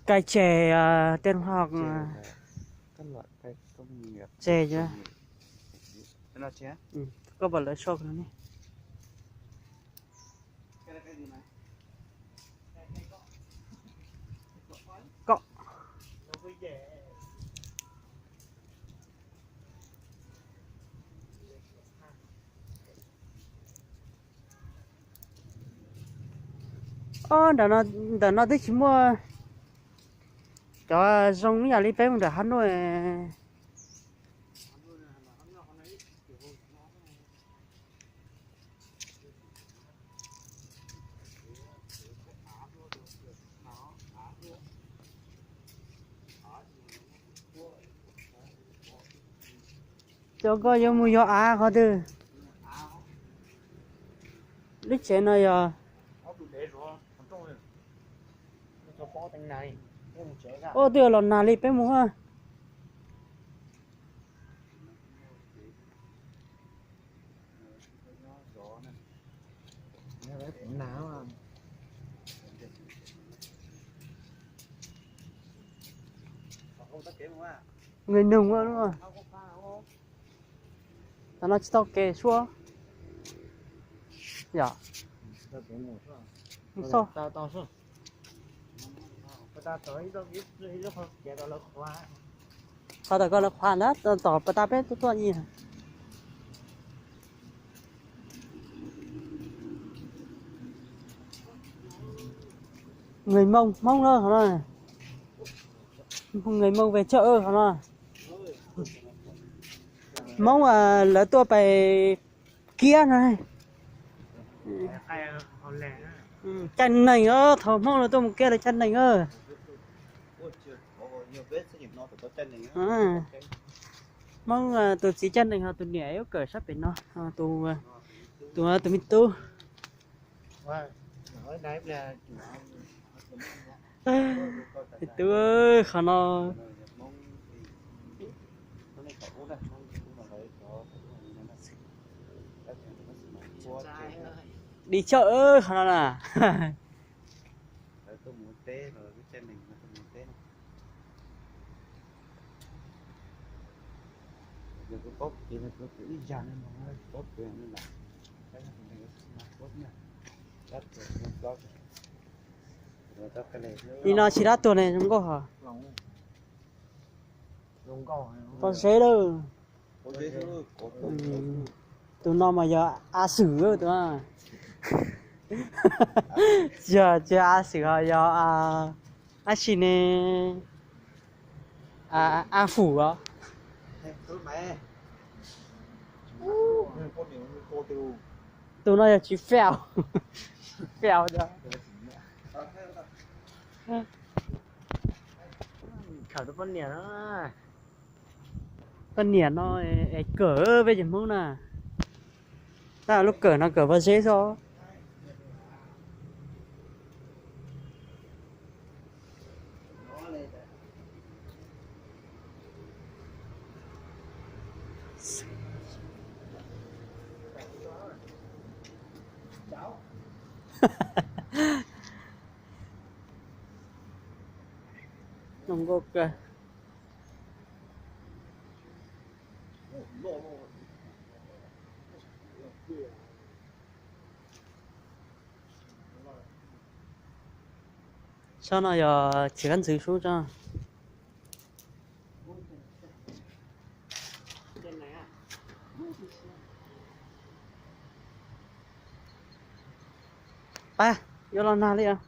Cai tseg, tej hlo, tseg, koj pom lawv so ne. Koj Ob, ntawm no twb tsis muaj cov zoo ib yam li peb mus nram hab nuj. Cov koj yuav mus yog av qhov twg? Lub tsev no yog, ua twb los nag li peb mus. Nqis noog, tam no tsis tau kev suab. Yog, mus xauj. Qhov tom koj lawv qhuav ntawd, tom pas tas peb tuaj tuaj nyi. Người Mông, Hmoob na qhov no. Người Mông về chợ qhov no. Hmoob lawv tuaj pais kiab no. Caij neeg, thaum Hmoob lawv tuaj mus kiab lawv caij neeg. Hmoob tus txiv caij neeg ho tus niam yuav kawm sab pem no, tus, tus me tub. Me tub, qhov no đi chợ qhov no na. Li no tsis dab tuag ne, zoo nkauj hos. Pob zeb lawm. Tus no mas yog a xwm tus. Yog tsis yog a xwm ho yog dab tsi ne? A fum os. Tus no yog tsis faj, faj os. Khawm tus poj niam no, poj niam no es kawm peb cov Hmoob na. Tab lub kawm no kawm pob zeb xwb. Zoo nkauj kawg. Sab no yog txiv kab ntxwv sub tso. Pab, yuav los nag li os.